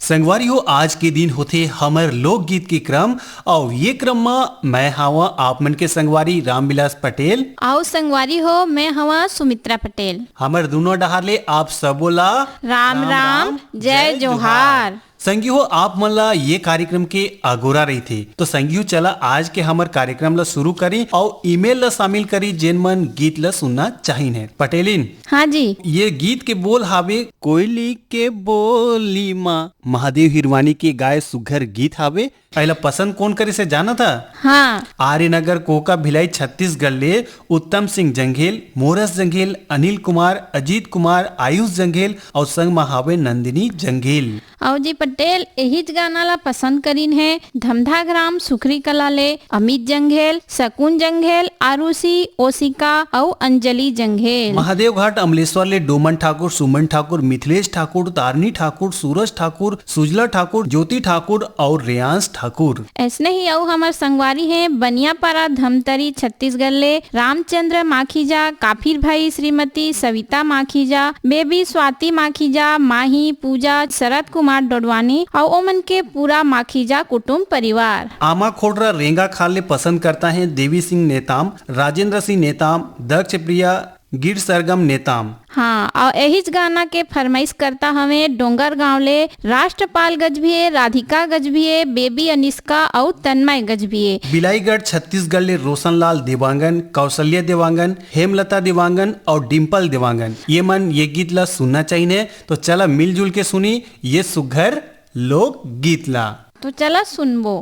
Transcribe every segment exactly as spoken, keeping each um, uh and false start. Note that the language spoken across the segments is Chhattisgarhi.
संगवारी हो, आज के दिन होथे हमर लोकगीत के क्रम, अउ ये क्रम म मैं हावा आप मन के संगवारी रामविलास पटेल। अउ संगवारी हो, मैं हावा सुमित्रा पटेल। हमर दुनों डहार ले आप सबो ला राम राम, जय जोहार। संगी हो, आप मन ला ये कार्यक्रम के अगोरा रहिथे। तो संगी हो, चला आज के हमर कार्यक्रम ला शुरू करी अउ email ला शामिल करी, जेन मन गीत ला सुनना चाहिन हे। पटेलिन, हाँ जी। ये गीत के बोल हावे कोयली के बोली मा, महादेव हिरवानी के गाय सुघर गीत हावे। एला पसंद कोन करे से जानत हा? हाँ। आर्यनगर कोका भिलाई छत्तीसगढ़ ले उत्तम सिंह जंघेल, मोरस जंघेल, अनिल कुमार, अजीत कुमार, आयुष जंघेल अउ संग मा हावे नंदिनी जंघेल। अउ जी पटेल एहीच गाना ला पसंद करिन हे धमधा ग्राम सुखरी कला ले अमित जंघेल, शकुन जंघेल, आरुषि, ओसिका अउ अंजलि जंघेल। महादेव घाट अमलेश्वर ले डोमन ठाकुर, सुमन ठाकुर, मिथिलेश ठाकुर, तारनी ठाकुर, सूरज ठाकुर, सुजला ठाकुर, ज्योति ठाकुर अउ रेयांश ठाकुर। अइसने ही अउ हमर संगवारी हे बनियापारा धमतरी छत्तीसगढ़ ले रामचंद्र माखीजा, काफिर भाई श्रीमती सविता माखीजा, बेबी स्वाति माखीजा, माही, पूजा, शरद कुमार डोडवानी अउ ओमन के पूरा माखीजा कुटुम परिवार। आमा खोड़रा रेंगा खाल ले पसंद करता हे देवी सिंह नेताम, राजेंद्र सिंह नेताम, दक्ष प्रिया, गिर सरगम नेताम। हाँ, अउ एहीच गाना के फरमाइश करता हवे डोंगरगांव ले राष्ट्रपाल गजभिये, राधिका गजभिये, बेबी अनिष्का अउ तन्मय गजभिये। बिलाईगढ़ छत्तीसगढ़ ले रोशनलाल देवांगन, कौशल्या देवांगन, हेमलता देवांगन अउ डिंपल देवांगन, ये मन ये गीत ला सुनना चाहिए। तो चला मिलजुल के सुनी ये सुघर लोकगीत ला। तो चला सुनबो।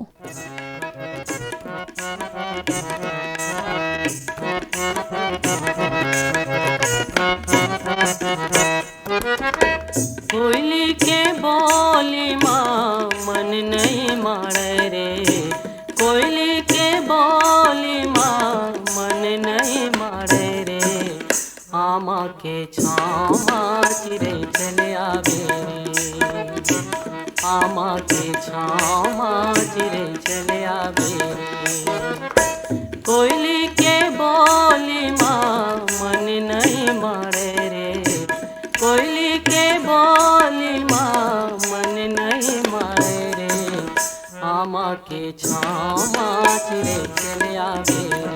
कोयली के बोली मा मन नइ माड़े रे, कोयली के बोली मा मन नइ माड़े रे। आमा के छाँव मा चिरई चले आबे रे, आमा के छाँव मा चिरई चले आबे रे। कोयली के बोली मा मन नइ माड़े रे, कोयली के बोली मा मन नइ माड़े रे। आमा के छाँव मा चिरई चले आबे रे,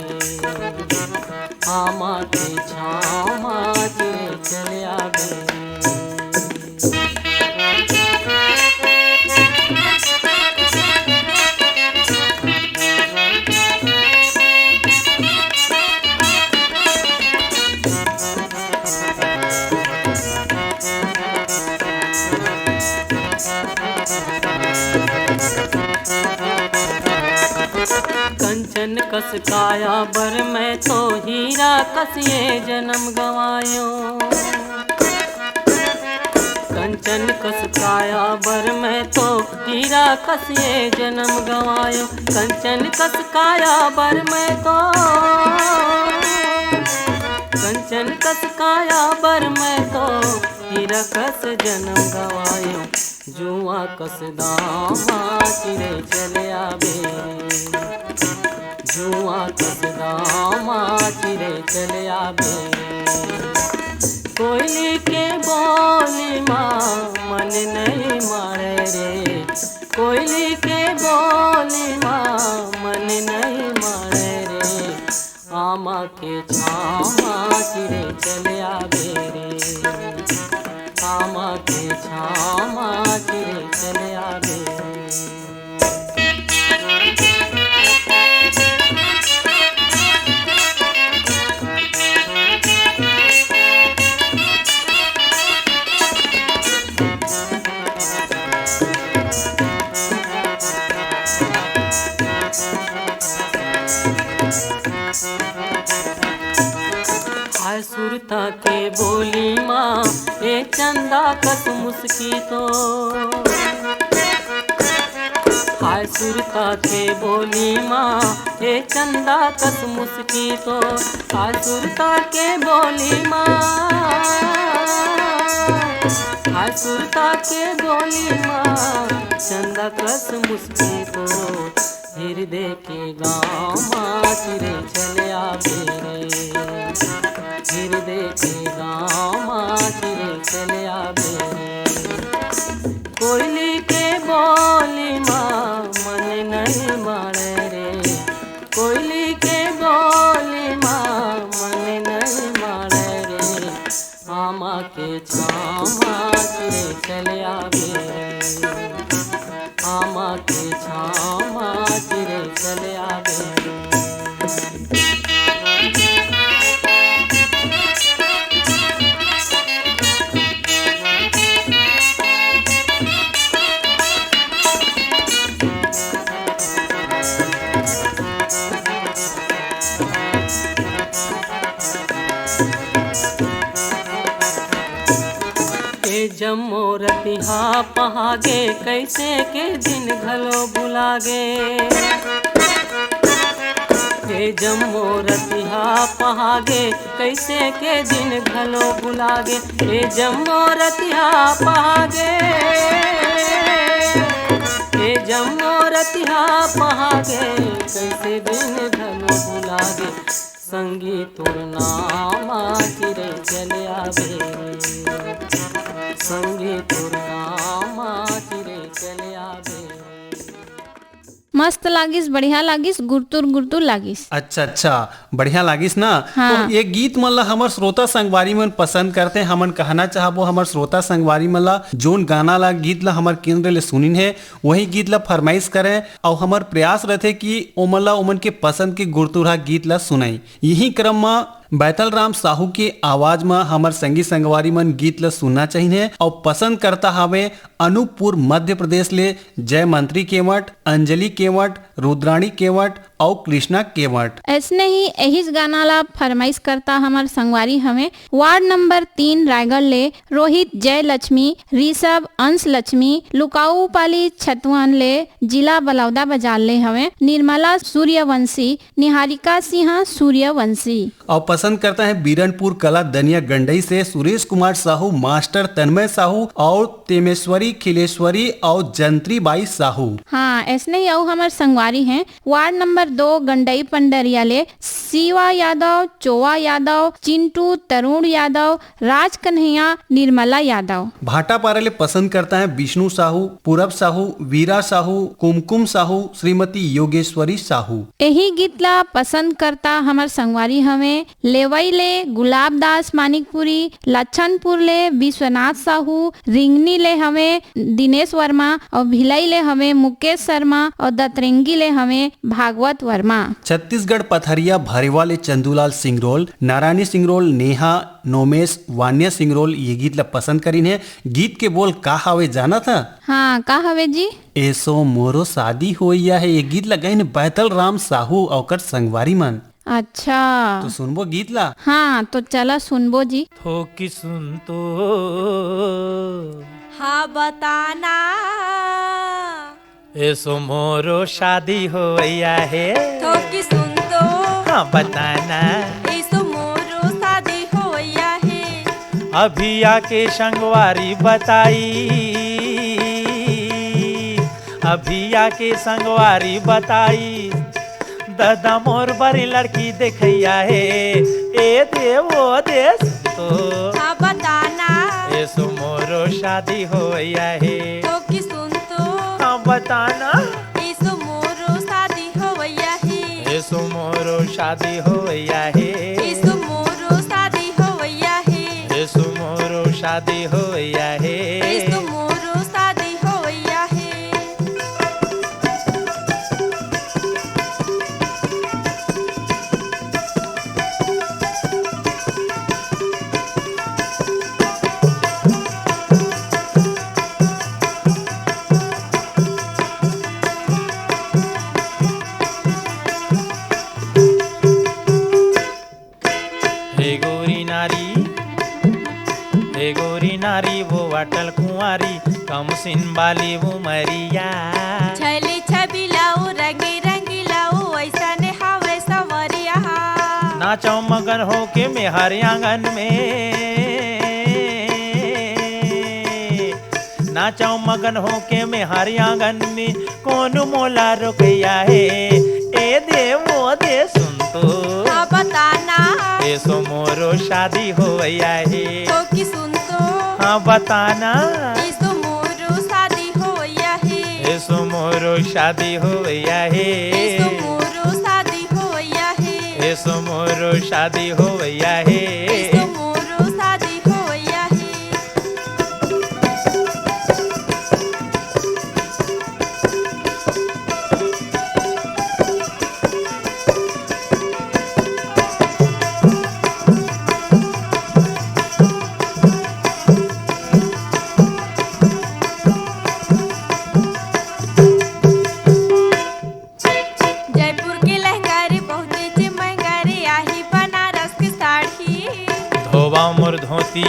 आमा के छाँव मा चिरई चले आबे रे। कंचन कस काया बर मैं तो हीरा कस ये जन्म गंवायो। कंचन कस काया बर मैं तो हीरा कस ये जन्म गंवायो। कंचन कस काया बर मैं तो, कंचन कस काया बर मैं तो हीरा कस जन्म गंवायो। जुआँ कस दामा चिरई चले आबे, जुआँ कस दामा चिरई चले आबे। कोयली के बोली मा मन नइ माड़े रे, कोयली के बोली मा मन नइ माड़े रे। आमा के छाँव मा चिरई चले आबे रे, आमा के छाँव मा चिरई चले आबे रे। हाय सुरता के बोली मा ए चंदा कस मुस्की तो, हाय सुरता के बोली मा ए चंदा कस मुस्की तो, हाय सुरता के बोली मा, हाय सुरता के बोली मा चंदा कस मुस्की तो। हिरदे के गाँव मा चिरई चले आबे रे, हिरदे के गाँव मा चिरई चले आबे रे। कोयली के बोली मा मन नहीं माड़े रे, कोयली के बोली मा मन नहीं माड़े रे। आमा के छाँव मा चिरे चले आबे रे, आमा के छाँव मा चिरे चले आबे रे। ए जम्मो रतिहा पहागे, कैसे के दिन घलो बुलागे। ए जम्मो रतिहा पहागे, कैसे के दिन घलो बुलागे। ए जम्मो रतिहा पहागे, ए जम्मो रतिहा पहागे, कैसे दिन घलो बुलागे। संगी तोर नाम चिरे चले आबे रे, संगी तोर नाम चिरे चले आबे रे। मस्त लागिस, बढ़िया लागिस, गुरतुर गुरतुर लागिस। अच्छा, अच्छा, बढ़िया लागिस ना। हाँ। तो ये गीत मन ला हमर श्रोता संगवारी मन पसंद करथे। हमन कहना चाहबो हमर श्रोता संगवारी मन ला, जोन गाना ला, गीत ला हमर केंद्र ले सुनिन हे, वही गीत ला फरमाइश करें। अउ हमर प्रयास रथे कि ओमन ला ओमन के पसंद के गुरतुरहा गीत ला सुनाई। यही क्रम म बैतल राम साहू के आवाज म हमर संगी संगवारी मन गीत ल सुनना चाहिए अउ पसंद करता हावे अनूपपुर मध्य प्रदेश ले जयमंत्री केवट, अंजलि केवट, रुद्राणी केवट अउ कृष्णा केवट। ऐसने ही एहिच गाना ला फरमाइश करता हमर संगवारी हवे वार्ड नंबर तीन रायगढ़ ले रोहित जयलक्ष्मी, ऋषभ अंश लक्ष्मी, लुकाऊ पाली छतवन ले जिला बलौदा बाजार ले हवे निर्मला सूर्यवंशी, निहारिका सिंह सूर्यवंशी। अउ पसंद करता है बीरनपुर कला दनिया गंडई से सुरेश कुमार साहू, मास्टर तन्मय साहू अउ तेमेश्वरी खिलेश्वरी अउ जंत्री बाई साहू। हाँ, ऐसने ही अउ हमर संगवारी हैं वार्ड नंबर दो गंडई पंडरिया ले शिवा यादव, चोवा यादव, चिंटू, तरुण यादव, राज कन्हैया, निर्मला यादव। भाटापारा ले पसंद करता है विष्णु साहू, पूरब साहू, वीरा साहू, कुमकुम साहू, श्रीमती योगेश्वरी साहू। यही गीत ला पसंद करता हमर संगवारी हवे लेवई ले गुलाब दास मानिकपुरी, लच्छनपुर ले विश्वनाथ साहू, रिंगनी ले हवे दिनेश वर्मा अउ भिलाई ले हवे मुकेश शर्मा अउ दतरेंगी ले हवे भागवत वर्मा। छत्तीसगढ़ पथरिया भरेवा ले चंदूलाल सिंगरोल, नारायणी सिंगरोल, नेहा नोमेश, वान्या सिंगरोल ये गीत ला पसंद करिन हे। गीत के बोल का हावे जानत ह? हाँ, का हावे जी? एसो मोरो शादी होइया हे, ये गीत ला गाइन बैतल राम साहू अउ ओकर संगवारी मन। अच्छा। तो सुनबो गीत ला? हाँ, तो चला सुनबो जी। थोकी सुन तो। हाँ, बताना। एसो मोरो शादी होइया हे। थोकी सुन तो। हाँ, बताना। एसो मोरो शादी होइया हे। अभी आके संगवारी बताई, अभी आके संगवारी बताई, दादा मोर बरी लड़की देखैया हे, ए दे ओ दे सुन तो। हाँ, बताना। एसो मोरो शादी होइया हे। थोकी सुन तो। हाँ, बताना। एसो मोरो शादी होइया हे। एसो मोरो शादी होइया हे। एसो मोरो शादी होइया हे। एसो मोरो शादी होइया हे। एसो मोरो शादी होइया हे। हे गोरी नारी, हे गोरी नारी, वो अटल कुंवारी, कम सिन बाली उमरिया। छैली छबिला ओ रंगी रंगीला ओ, ऐसने हावय संवरिया। नाचव मगन होके मेहर आंगन में, नाचव मगन होके मेहर आंगन में, कोन मोला रोकैया हे, ए दे ओ दे सुन तो। हाँ, बताना। एसो मोरो शादी होइया हे। थोकी सुन तो। हाँ, बताना। एसो मोरो शादी होइया हे। एसो मोरो शादी होवैया हे। एसो मोरो शादी होवैया हे। एसो मोरो शादी होवैया हे। एसो मोरो शादी होवैया हे। जयपुर के लहंगा रे बहुते जे महंगा रे, आही बनारस के साड़ी। धोवा मोर धोती,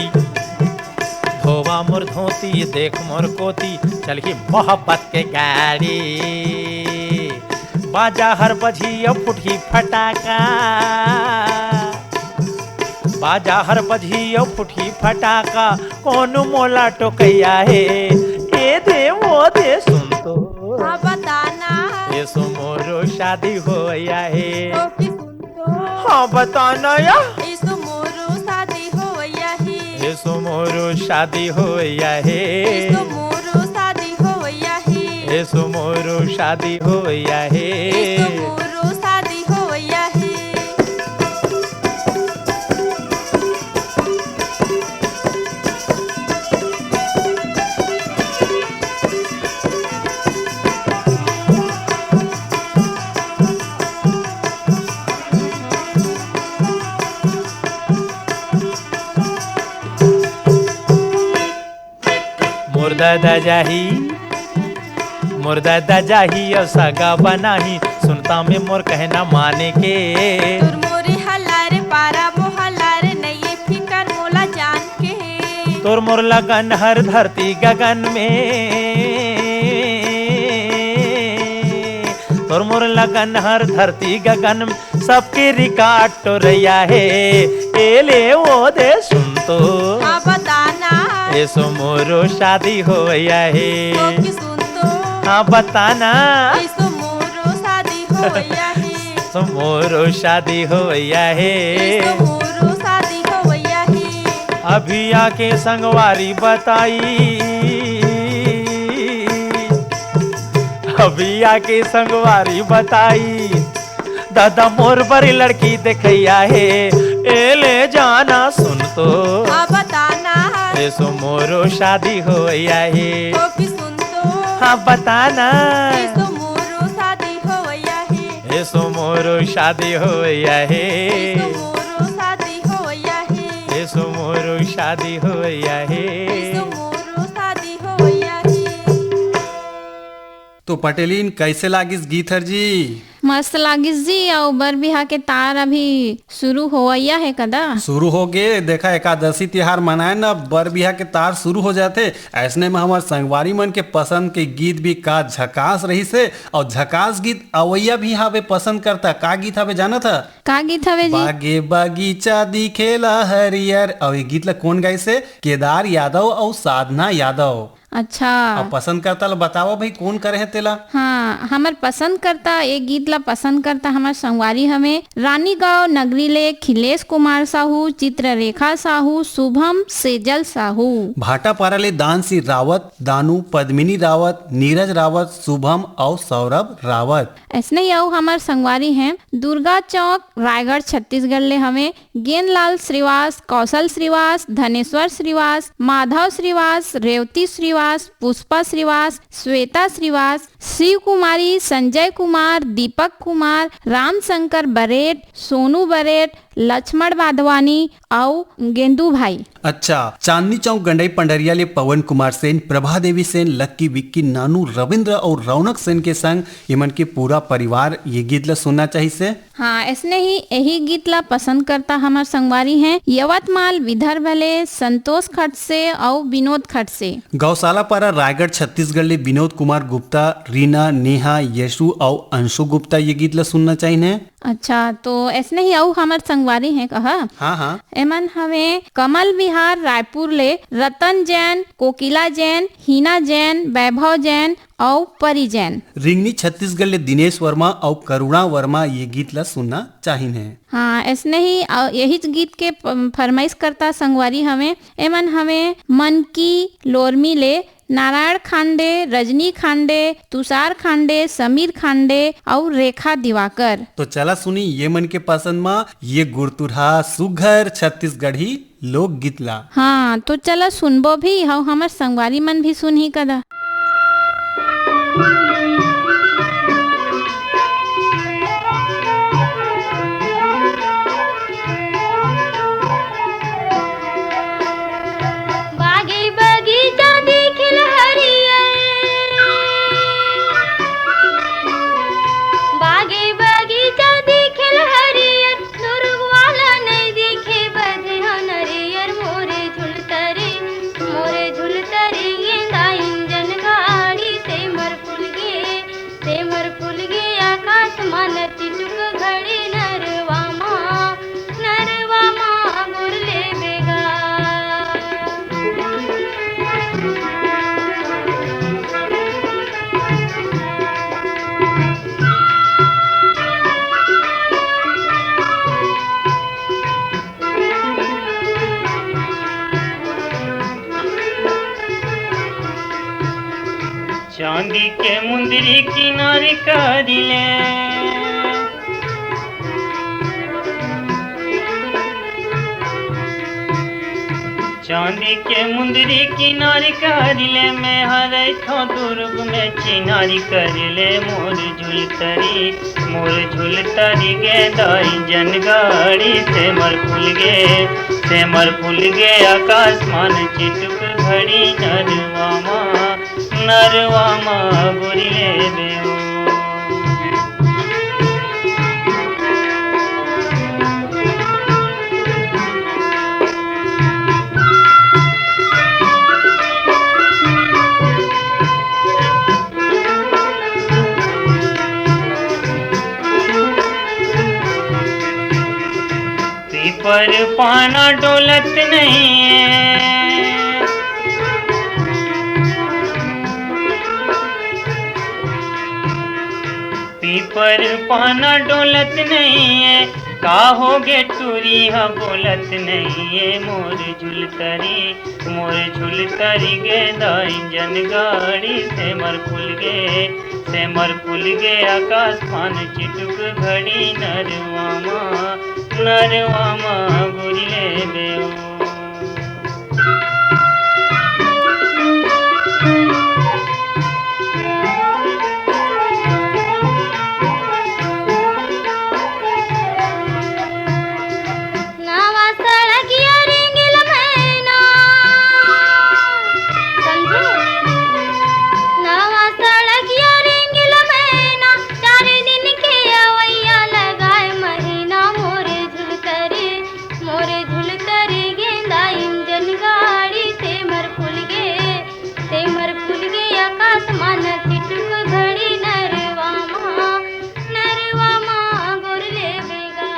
धोवा मोर धोती, देख मोर कोती, चलही मोहब्बत के गाड़ी। बाजा हर बजही अउ फुटही फटाका, बाजा हर बजही अउ फुटही फटाका, कोन मोला टोकैया हे? ए दे ओ दे सुन तो। हाँ, बताना। एसो मोरो शादी होवैया हे। तो की सुन तो। हाँ, बताना या। एसो मोरो शादी होवैया हे। एसो मोरो शादी होवैया हे। एसो मोरो शादी होवैया हे। एसो मोरो शादी होवैया हे। एसो मोरो शादी होवैया हे। मोर दादा जाही, मोर दादा जाही अउ सगा बनाही, सुनता में मोर कहना माने के। तोर मोरे हल्ला रे पारा मोहल्ला रे, नइये फिकर मोला जान के। तोर मोर लगन हर धरती गगन में, तोर मोर लगन हर धरती गगन में, सबके रिकॉर्ड टोरैया हे। ए ले ओ दे सुन तो। हाँ, बताना। एसो मोरो शादी होवैया हे। तो की सुन तो। हाँ, बताना। एसो मोरो शादी होवैया हे। एसो मोरो शादी होवैया हे। एसो मोरो शादी होवैया हे। अभी आके संगवारी बताई, अभी आके संगवारी बताई, दादा मोर बरी लड़की देखैया हे, ए ले जाना सुन तो। हाँ, बताना। एसो मोरो शादी होवैया हे। तो की सुन तो। हाँ, बताना। एसो मोरो शादी होवैया हे। एसो मोरो शादी होवैया हे। एसो मोरो शादी होवैया हे। एसो मोरो शादी होवैया हे। एसो मोरो शादी होवैया हे। तो पटेलिन, कैसे लागिस गीत हर जी? मस्त लागिस जी। अउ बर बिहा के तार अभी शुरू होवैया हे कदा? शुरू हो गे। देखा, एकादशी तिहार मनाए न, बर बिहा के तार शुरू हो जाथे। ऐसने में हमर संगवारी मन के पसंद के गीत भी का झकास रहिस हे, अउ झकास गीत अवैया भी हावे पसंद करता। का गीत हावे जानत ह? का गीत हवे जी? बागे बगीचा दिखेला हरियर। अउ ये गीत ला कोन गाइस हे? केदार यादव अउ साधना यादव। अच्छा। अब पसंद करता ल बतावा भाई, कोन करे हे तेला? हाँ, हमर पसंद करता, ए गीत ला पसंद करता हमर संगवारी हवे रानीगांव नगरी ले खिलेश कुमार साहू, चित्ररेखा साहू, शुभम सेजल साहू। भाटापारा ले दान सिंह रावत, दानू पद्मिनी रावत, नीरज रावत, शुभम अउ सौरभ रावत। ऐसने ही अउ हमर संगवारी हैं दुर्गा चौक रायगढ़ छत्तीसगढ़ ले हवे गेंदलाल श्रीवास, कौशल श्रीवास, धनेश्वर श्रीवास, माधव श्रीवास, रेवती श्रीवास, पुष्पा श्रीवास, श्वेता श्रीवास, शिव कुमारी, संजय कुमार, दीपक कुमार, रामशंकर बरेट, सोनू बरेट, लक्ष्मण वाधवानी अउ गेंदू भाई। अच्छा, चांदनी चौक गंडई पंडरिया ले पवन कुमार सेन, प्रभा देवी सेन, लक्की विक्की, नानू रविंद्र अउ रौनक सेन के संग इमन के पूरा परिवार ये गीत ल सुनना चाहिस हे। हाँ, ऐसने ही यही गीत ला पसंद करता हमर संगवारी हैं यवतमाल विदर्भ ले संतोष खडसे अउ विनोद खडसे। गौशाला पारा रायगढ़ छत्तीसगढ़ ले विनोद कुमार गुप्ता, रीना, नेहा, यशु अउ अंशु गुप्ता ये गीत ला सुनना चाहिए। अच्छा, तो ऐसने ही अउ हमर संगवारी हैं कहा। हाँ, हाँ। एमन हवे कमल विहार रायपुर ले रतन जैन, कोकिला जैन, हीना जैन, वैभव जैन अउ परी जैन। रिंगनी छत्तीसगढ़ ले दिनेश वर्मा अउ करुणा वर्मा ये गीत ला सुनना चाहिन हे। हाँ, ऐसने ही अउ यही गीत के प-, फरमाइश करता संगवारी हवे। एमन हवे मनकी लोरमी ले नारायण खांडे, रजनी खांडे, तुषार खांडे, समीर खांडे अउ रेखा दिवाकर। तो चला सुनी ये मन के पसंद म ये गुरतुरहा सुघर छत्तीसगढ़ी लोकगीत ला। हाँ, तो चला सुनबो भी, अउ हमर संगवारी मन भी सुनही कदा। बागी बगीचा दिखिल हरियर, बागी बगीचा दिखिल हरियर, दुरुग वाला नइ दिखे बधे ह नरियर, मोरे झुलतरी, मोरे झुलतरी गेंदा इंजन गाड़ी, सेमर फूल गे, सेमर फूल गे आकाश मा न चिटुक घड़ी, नरवा मा, नरवा मा गुरले बेगा। चांदी के मुंदरी किनारी करी ले, चांदी के मुंदरी किनारी करी ले, मैं हरैथो दुर्ग में चिनारी करी ले, मोर झुलतरी, मोर झुलतरी गे दाई जन गाड़ी, सेमर फूल गे, सेमर फूल गे आकाश मान चिटुक घड़ी, नरवा मा, नरवा मा गुरी ले बेओ। पीपर पाना डोलत नहीं है, पीपर पाना डोलत नहीं है, का हो गे टूरी ह बोलत नहीं है, मोर झुलतरी, मोर झुलतरी गे दाई जन गाड़ी, सेमर फूल गे, सेमर फूल गे आकाश मान चिटुक घड़ी, नरवा मा, नरवा मा गुरी ले बेओ। नवा सड़किया रेंगेल मैना, समझे? नवा सड़किया रेंगेल मैना, चार दिन के अवैया लगाए महीना, मोरे झुलतरी, मोरे झुलतरी गेंदा इंजन गाड़ी, सेमर फूल गे, सेमर फूल गे आकाश मान चिटुक घड़ी, नरवा मा, नरवा मा गोर ले बेगा।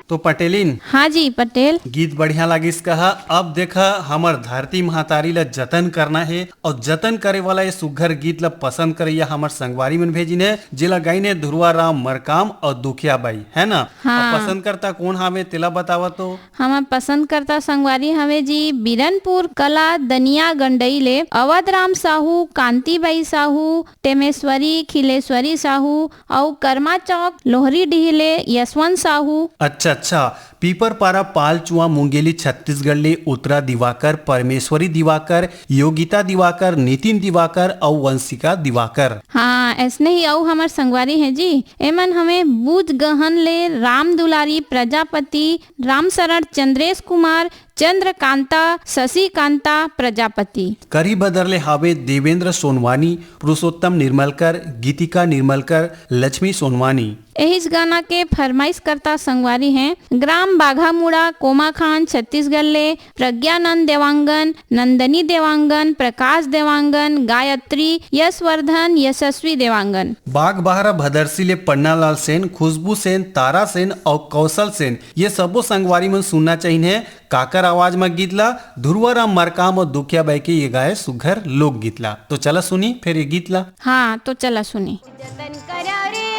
तो पटेलिन, हाँ जी पटेल। गीत बढ़िया लागिस कहा। अब देखा, हमर धरती महतारी ला जतन करना हे, अउ जतन करे वाला ये सुघर गीत ला पसंद करइया हमर संगवारी मन भेजिन हे, जेला गाइन हे ध्रुवा राम मरकाम अउ दुखिया बाई, है ना? हाँ। अब पसंद करता कोन हावे, तेला बतावा तो। हमर पसंद करता संगवारी हवे जी, बीरनपुर कला दनिया गंडई ले अवध राम साहू, कांति बाई साहू, टेमेश्वरी, खिलेश्वरी साहू अउ कर्मा चौक लोहरी डीह ले यशवंत साहू। अच्छा, अच्छा। पीपर पारा पाल चुआ मुंगेली छत्तीसगढ़ ले उत्तरा दिवाकर, परमेश्वरी दिवाकर, योगिता दिवाकर, नितिन दिवाकर अउ वंशिका दिवाकर। हाँ, ऐसने ही अउ हमर संगवारी है जी। एमन हमें बूझ गहन ले राम दुलारी प्रजापति, रामशरण चंद्रेश कुमार, चंद्रकांता, शशिकांता प्रजापति। करीबदर ले हावे देवेंद्र सोनवानी, पुरुषोत्तम निर्मलकर, गीतिका निर्मलकर, लक्ष्मी सोनवानी। एहिच गाना के फरमाइश करता संगवारी हैं ग्राम बाघामुड़ा, कोमाखान, छत्तीसगढ़ ले प्रज्ञानंद देवांगन, नंदनी देवांगन, प्रकाश देवांगन, गायत्री, यशवर्धन, यशस्वी देवांगन। बागबाहरा भदरसी ले पन्नालाल सेन, खुशबू सेन, तारा सेन अउ कौशल सेन, ये सबो संगवारी मन सुनना चाहिए काकर आवाज म गीत ला, ध्रुवा राम मरकाम अउ दुखिया बाई के ये गाए सुघर लोकगीत ला। तो चला सुनी फिर ये गीत ला। हाँ, तो चला सुनी। जतन करो रे,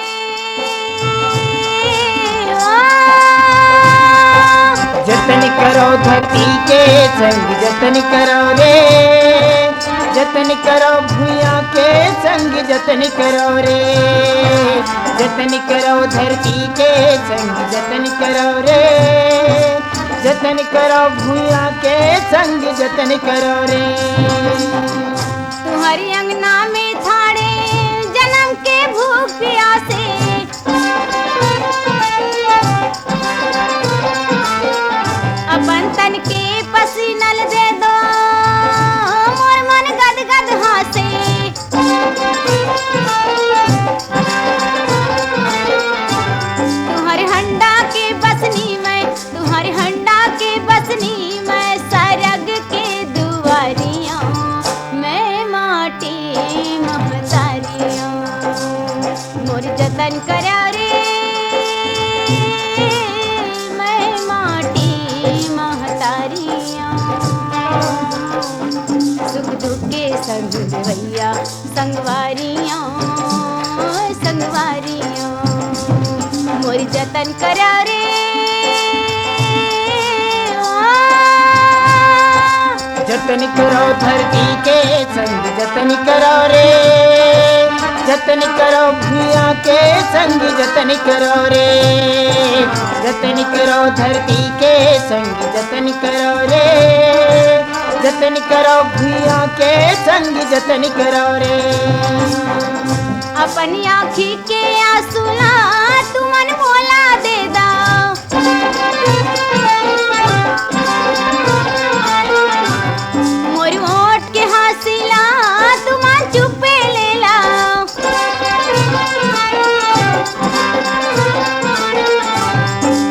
जतन करो धरती के संग जतन करो रे, जतन करो भुइयां के संग जतन करो रे, जतन करो धरती के संग जतन करो रे, जतन करो भुइयां के संग जतन करो रे। तुम्हारी अंगना में ठाड़े जन्म के भूख प्यासे, अपन तन के पसीनल दे दो, मोर मन गद गद हासे। तुहर हंडा के बसनी मैं, तुहर हंडा के बसनी मैं, सरग के दुआरियां मैं माटी महतारियां। मोर जतन करा रे, मैं माटी महतारियां। सुख दुख के संग देवैया, संगवारियां, संगवारियां। मोर जतन करा रे, ओ। जतन करो धरती के संग जतन करो रे, जतन करो भुइयां के संग जतन करो रे, जतन करो धरती के संग जतन करो रे, जतन करो भुइयां के संग जतन करो रे। अपनी आँखी के आंसू ला तुमन मोला दे दा, मोर ओठ के हंसी ला तुमन चुपे ले ला।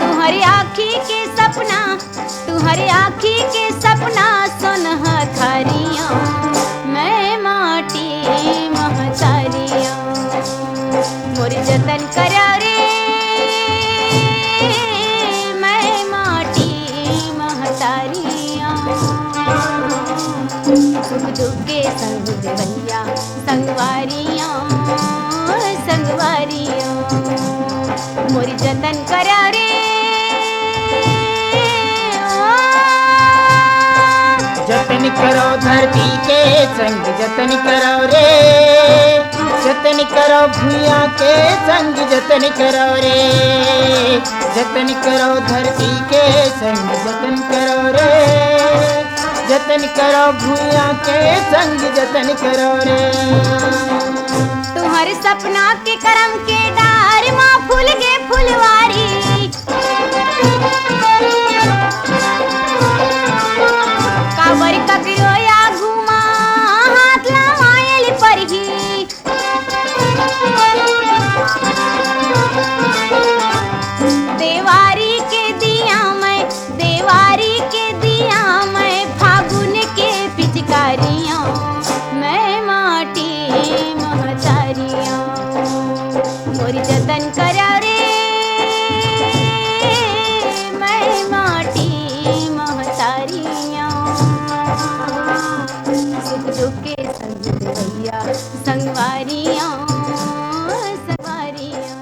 तुहरे आँखी के सपना, तुहरे आँखी के सपना सोनहथारियां, मैं माटी महतारियां। मोर जतन करा रे, मैं माटी महतारियां। सुख दुख के संग देवैया, संगवारियां, संगवारियां। मोर जतन करा रे, ओ। जतन करो धरती के संग जतन करो रे, जतन करो भुइयां के संग जतन करो रे, जतन करो धरती के संग जतन करो रे, जतन करो भुइयां के संग जतन करो रे। तुहर सपना के करम के डार मा फूल गे फुलवारी, काबर ककरो आगू मा हाथ लमायल परही। देवारी के दिया मैं, देवारी के दिया मैं, फागुन के पिचकारियां, मैं माटी महतारियां। मोर जतन करा रे, मैं माटी महतारियां। सुख दुख के संग देवैया, संगवारियां, संगवारियां।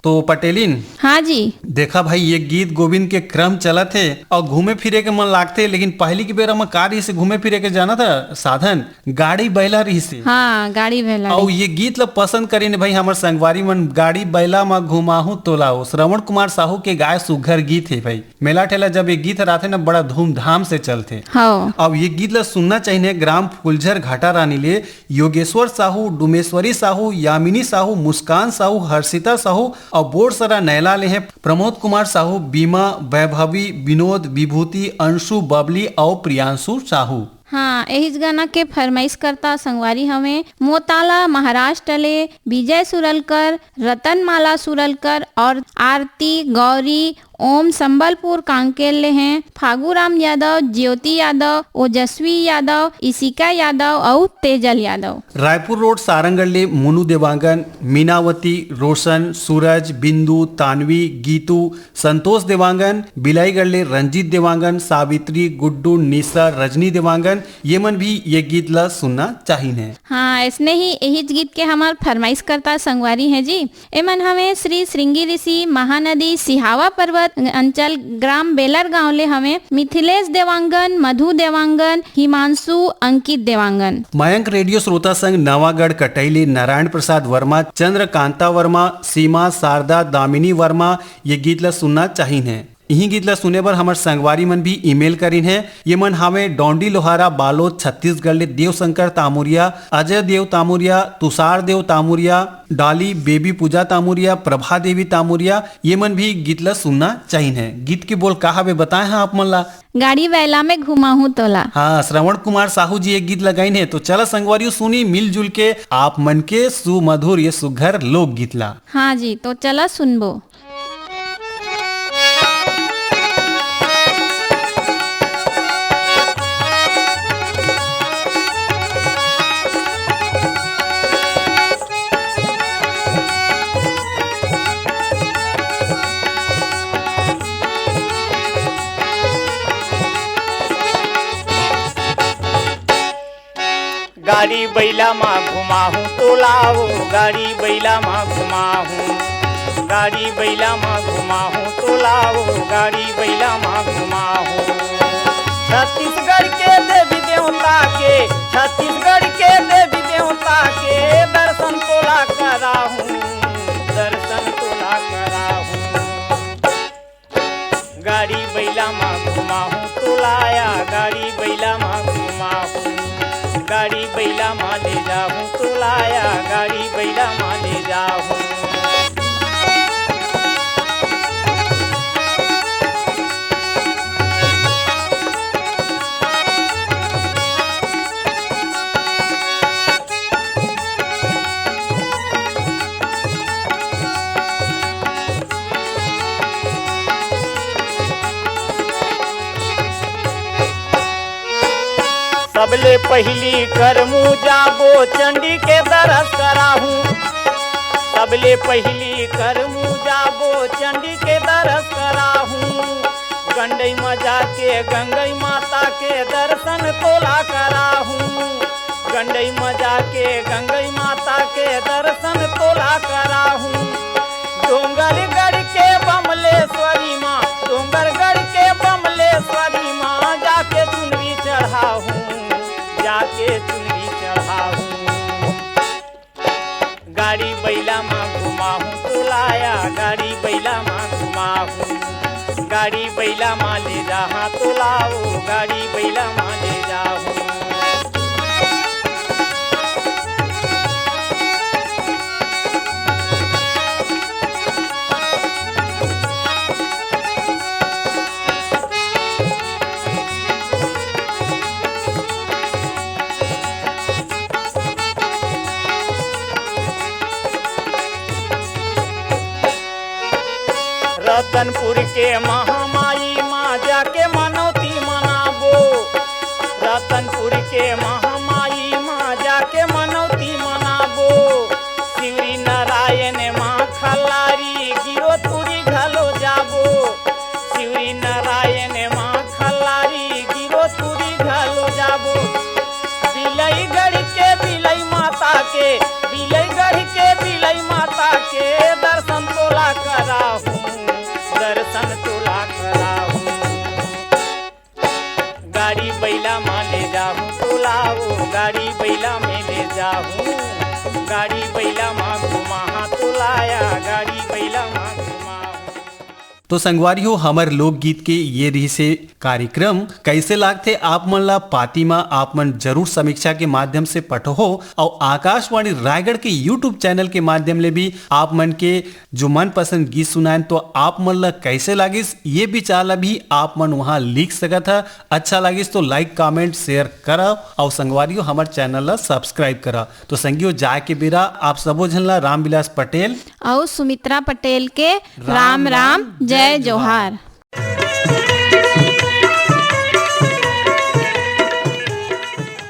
तो पटेलिन, हाँ जी। देखा भाई, ये गीत गोविंद के क्रम चलत हे और घूमे फिरे के मन लागथे, लेकिन पहली के बेरा म का रहिस हे घूमे फिरे के, जाना था साधन? गाड़ी बैला रहिस हे। हाँ, गाड़ी बैला अउ रहिस। ये गीत ल पसंद करिन भाई हमर संगवारी मन, गाड़ी बैला म घुमाहूं तोला ओ। श्रवण कुमार साहू के गाय सुघर गीत हे भाई। मेला ठेला जब ये गीत ह आथे ना, बड़ा धूमधाम से चलथे। हाँ। अब ये गीत ल सुनना चाहिए ग्राम फुलझर घाटा रानी ले योगेश्वर साहू, डुमेश्वरी साहू, यामिनी साहू, मुस्कान साहू, हर्षिता साहू अउ बोरसरा नैला ले हैं प्रमोद कुमार साहू, बीमा, वैभवी, विनोद, विभूति, अंशु, बबली अउ प्रियांशु साहू। हाँ, एहिच गाना के फरमाइश करता संगवारी हवे मोताला महाराष्ट्र ले विजय सुरलकर, रतनमाला सुरलकर और आरती गौरी ओम संबलपुर कांकेर ले हैं, फागूराम यादव, ज्योति यादव, ओजस्वी यादव, इशिका यादव अउ तेजल यादव। रायपुर रोड सारंगढ़ ले मुनु देवांगन, मीनावती, रोशन, सूरज, बिंदु, तानवी, गीतू, संतोष देवांगन, बिलाईगढ़ ले रंजीत देवांगन, सावित्री, गुड्डू, निशा, रजनी देवांगन, ये मन भी ये गीत ला सुनना चाहिन है। हाँ, ऐसने ही यही गीत के हमार फरमाइश करता संगवारी है जी। एमन हवे श्री श्रृंगी ऋषि, महानदी, सिहावा पर्वत, अंचल ग्राम बेलर गांव ले हवे मिथिलेश देवांगन, मधु देवांगन, हिमांशु, अंकित देवांगन। मयंक रेडियो श्रोता संघ नवागढ़ कटई ले नारायण प्रसाद वर्मा, चंद्रकांता वर्मा, सीमा, शारदा, दामिनी वर्मा ये गीत ला सुनना चाहिन हे। इही गीत ला सुने बर हमर संगवारी मन भी ईमेल करिन हे। ये मन हावे डौंडी लोहारा बालोद छत्तीसगढ़ ले देवशंकर तामुरिया, अजय देव तामुरिया, तुषार देव तामुरिया, डाली बेबी पूजा तामुरिया, प्रभा देवी तामुरिया, ये मन भी गीत ला सुनना चाहिन हे। गीत के बोल का हवे बताए हा आप मन ला। गाड़ी बैला में घुमाहूं तोला। हाँ, श्रवण कुमार साहू जी ये गीत ला गाइन हे। तो चला संगवारियों सुनी मिलजुल के आप मन के सुमधुर ये सुघर लोकगीत ला। हाँ जी, तो चला सुनबो। गाड़ी बैला मा घुमाहूं तोला ओ, गाड़ी बैला मा घुमाहूं, गाड़ी बैला मा घुमाहूं तोला ओ, गाड़ी बैला मा घुमाहूं। छत्तीसगढ़ के देवी देवता के, छत्तीसगढ़ के देवी देवता के दर्शन तोला कराहूं, दर्शन तोला कराहूं। गाड़ी बैला मा घुमाहूं तोला या, गाड़ी बैला मा घुमाहूं, गाड़ी बैला मा ले जाहूं तोला या, गाड़ी बैला मा ले जाहूं। सबले पहिली करमू जाबो, चंडी के दरस कराहूं। सबले पहिली करमू जाबो, चंडी के दरस कराहूं। गंडई म जाके गंगई माता के दर्शन तोला कराहूं। गंडई म जाके गंगई माता के दर्शन तोला कराहूं। डोंगरगढ़ के बमलेश्वरी मां, डोंगरगढ़ के बमलेश्वरी मां जाके चुनरी चढ़ाहूं, जाके चुनरी चढ़ाहूं। गाड़ी बैला मा घुमाहूं तोला या, गाड़ी बैला मा घुमाहूं, गाड़ी बैला मा ले जाहां तोला ओ, गाड़ी बैला मा ले जाहूं। रतनपुर के महामाई मां जाके मनौती मनाबो। रतनपुर के महामाई मां जाके मनौती मनाबो। शिवरी नारायण मां खल्लारी गिरोतपुरी घलो जाबो। शिवरी नारायण मां खल्लारी गिरोतपुरी घलो जाबो। बिलईगढ़ के बिलई माता के, बिलईगढ़ के बिलई माता के दर्शन तोला कराहूं, दर्शन तोला कराहूं। गाड़ी बैला मा ले जाहूं तोला ओ, गाड़ी बैला में ले जाहूं, गाड़ी बैला मा घुमाहां तोला या, गाड़ी बैला मा घुमाहूं। तो संगवारी हो, हमर लोकगीत के ये रहिसे कार्यक्रम। कैसे लागथे आप मन ला पाती मा आप मन जरूर समीक्षा के माध्यम से पठहो। और आकाशवाणी रायगढ़ के YouTube चैनल के माध्यम ले भी आप मन के जो मनपसंद गीत सुनाएन, तो आप मन ला कैसे लागिस, ये विचार ला भी आप मन वहाँ लिख सकत ह। अच्छा लागिस तो like, comment, share करव और संगवारी हो, हमर चैनल ला subscribe करव। तो संगी हो, जाए के बेरा आप सबो झन ला रामविलास पटेल अउ सुमित्रा पटेल के राम राम, जय जोहार।